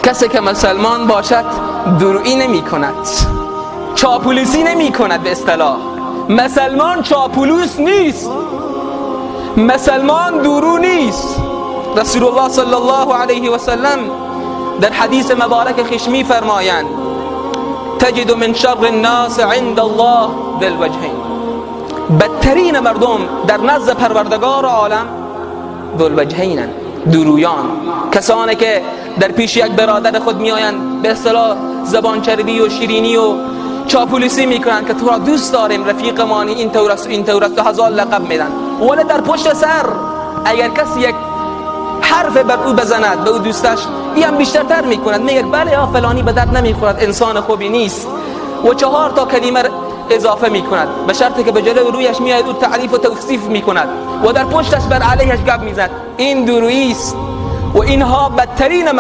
کسی که مسلمان باشد درویی نمی کند، چاپلوسی نمی کند. به اصطلاح مسلمان چاپلوس نیست، مسلمان درو نیست. رسول الله صلی الله علیه و سلم در حدیث مبارک خویش می فرمایند: تجد من شر الناس عند الله ذی الوجهین. بدترین مردم در نزد پروردگار عالم ذو الوجهینند، درویان، کسانی که در پیش یک برادر خود میآیند، به اصطلاح زبان چربی و شیرینی و چاپلوسی میکنند که تو را دوست داریم، رفیق مانی، این طور است و این طور است و هزار لقب میدن، ولی در پشت سر اگر کسی یک حرف بر او بزند، به او دوستش، این هم بیشترتر میکند، میگه بله یا فلانی به درد نمیخورد، انسان خوبی نیست، و 4 تا کلمه اضافه میکند، به شرطی که به جلو رویش میآید او تعریف و توصیف میکند و در پشتش بر علیهش گپ میزد. این درویی است و اینها بدترین